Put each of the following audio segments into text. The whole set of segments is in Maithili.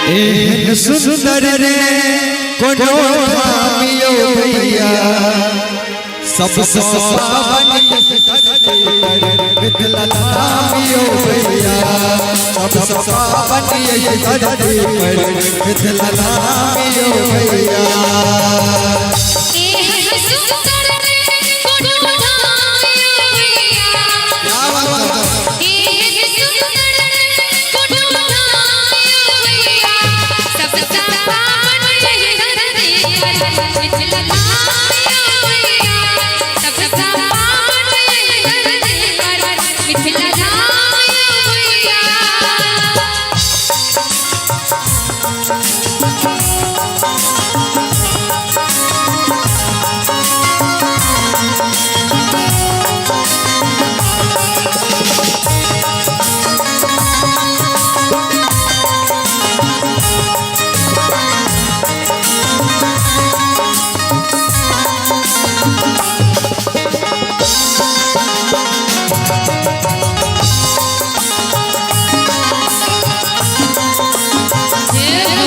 एहन सुंदर रे कोनो धामियो भैया, सबसँ पावन मिथिला धामियो भैया, सबसँ पावन धरती पर मिथिला धामियो भैया। एहन सुंदर रे कोनो धामियो भैया। क्या बात है? एहन सुंदर रे कोनो धामियो भैया, सबसँ पावन यही धरती पर मिथिला धामियो भैया, सबसँ पावन यही धरती पर मिथिला धामियो भैया।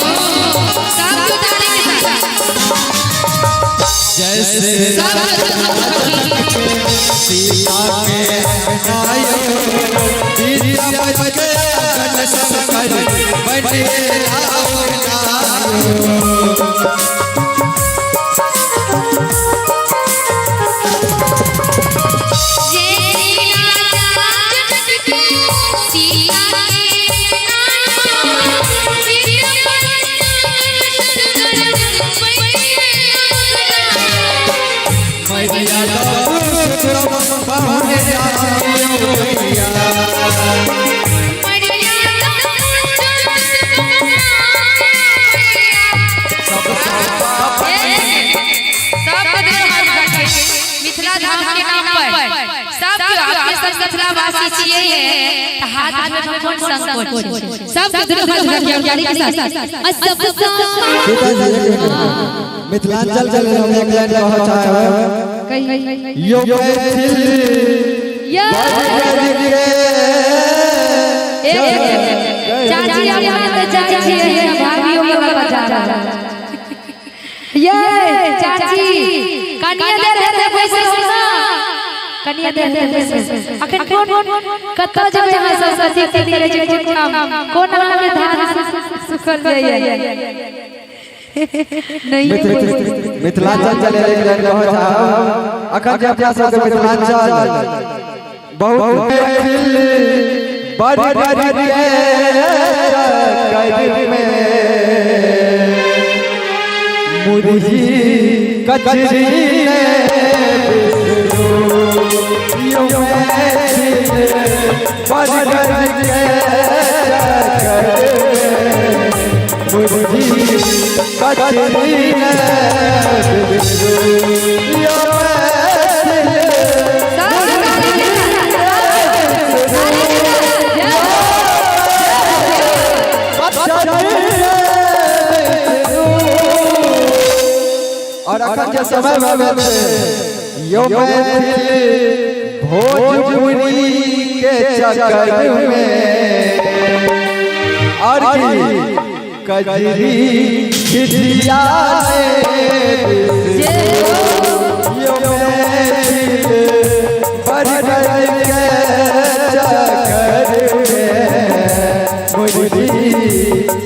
सब ताली के साथ। जैसे सीता के अपनायो, विद्यापति के अगन शंकर बने राम लायो। जय राजा जनक के सीता के नायो, विद्यापति शंकर बने मर्यादा पुरुषोत्तम पाहुने जाइयो भैया। मर्यादा पुरुषोत्तम सबसे पावन सबके दोनों हाथ उठा के मिथिला धाम के नाम पर सब अपने सब मिथिला वासी छियै है त हाथ में कोन संकोच, सबके दोनों हाथ उठा के ताली के साथ आ सबसँ मिथिलांचल के हम एक लाइन कहऽ चाहब। यो मैथिल या बड़ के चाची अपना तो चाची है, भाभीओ के बचा ये चाची कनिया देर हेतै पैसा ना, कनिया देर हेतै पैसा। अखन कोन कतऽ जेबै अहाँ सब सखी सखी रहै छै, कोन ठाम कोन अहाँ के धान सुखल जाइए नहीं। मिथिलांचल के लेल एक लाइन कहऽ चाहब। अखन जे अपना सबके मिथिलांचल बहुत मैथिल बड़ के चक्कर में मुरही कचरी ने बिसरो, यो मैथिल बड़ के चक्कर में मुरही कचरी ने बिसरो, यो मैथिल सब ताली के साथ, ताली के साथ। और अखन के समय में छै यो मैथिल भोजपुरी के चक्कर में और की कजरी खिचिया ने यो मैथिल बरगद के चक्कर में मुरली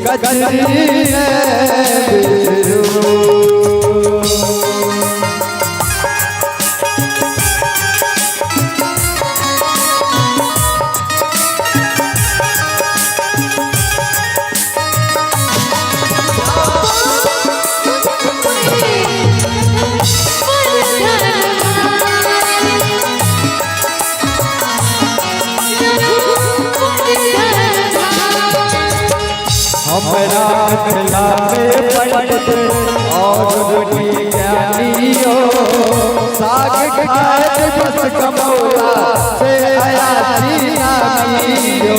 कजरी ने बिसरू। हमरा मिथिला में पंडित और मुनि ज्ञानियो, साग खाए बस कमौला से अयाची नामियो।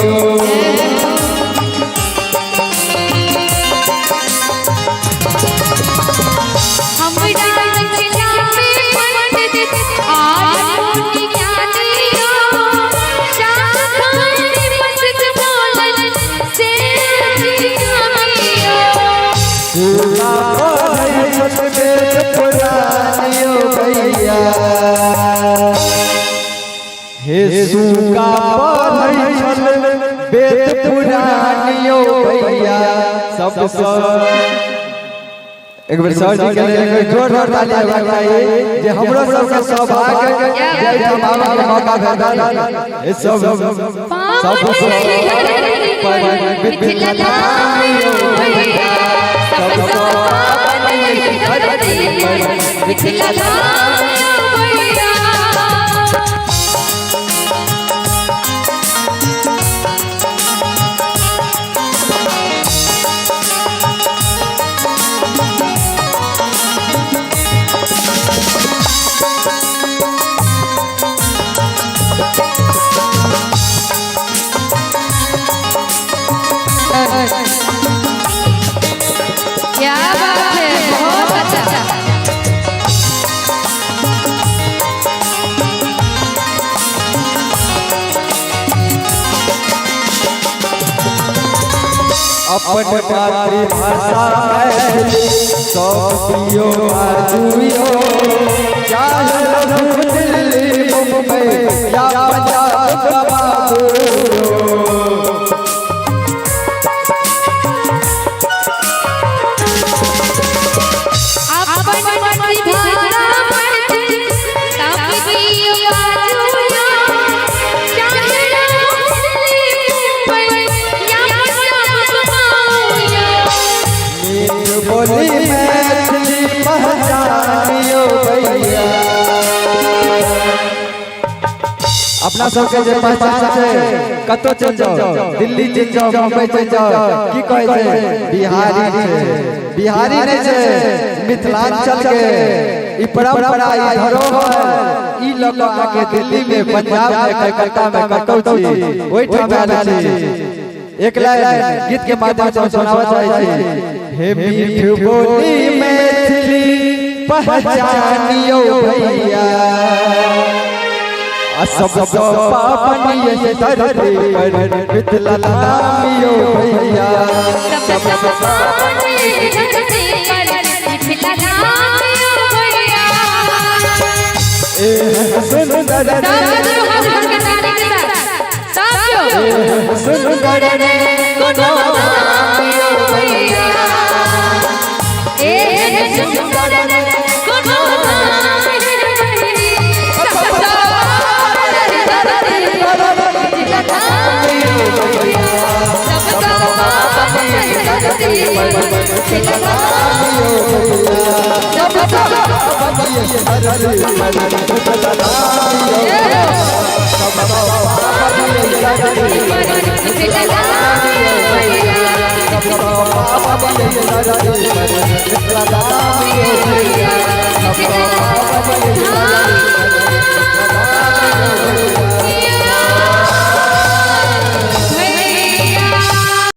हमरा मिथिला में पंडित आर मुनि ज्ञानियो, साग खाए बस कमौला से अयाची नामियो। सुगा पढ़ै छल वेद पुराणियो भैया सबसँ। एक बेर सर जी के लेल एक जोरदार ताली होबाक चाही जे हमरो सबके सौभाग्य जे एहिठाम आबऽ के मौका भेटल। ए सब सबसँ मिथिला धाम यौ भैया सबसँ पावन धरती पर मिथिला धाम यौ भैया। क्या बात है, बहुत अच्छा। अपन मातृभाषा मैथिली सौंपियो आजुयो चाहे रहू दिल्ली मुंबई या पंजाब का बाबू। अपन मातृभाषा मैथिली सौंपियो आजुयो चाहे रहू दिल्ली मुंबई या पंजाब का बाबू। मीठ बोली मैथिली पहचानियो भैया। अपना सबके जे पहचान छै कतौ चलि जाओ, दिल्ली चलि जाओ, मुंबई चलि जाओ, की कहै छै बिहारी छै। बिहारी नहि छै, मिथिलांचल के ई परंपरा ई धरोहर ई लऽ कऽ आके दिल्ली में, पंजाब में, कलकत्ता में कतौ छी ओहिठाम आयल छी। एक लाइन गीत के माध्यम से सुनाबऽ चाहै छी। हे मीठ बोली मैथिली पहचानियो भैया सबसँ पावन ये धरती पर मिथिला धाम यौ भैया। सबसँ पावन ये धरती पर मिथिला धाम यौ भैया। ए सुंदर सुंदर कोनो धाम यौ भैया। ए सुंदर कोनो धाम सबसँ पावन धरती पर मिथिला धाम यौ भैया। सबसँ पावन धरती पर मिथिला धाम यौ भैया। सबसँ पावन धरती पर मिथिला धाम यौ सबसँ पावन धरती पर मिथिला धाम यौ भैया। सबसँ पावन धरती पर मिथिला धाम यौ भैया। सबसँ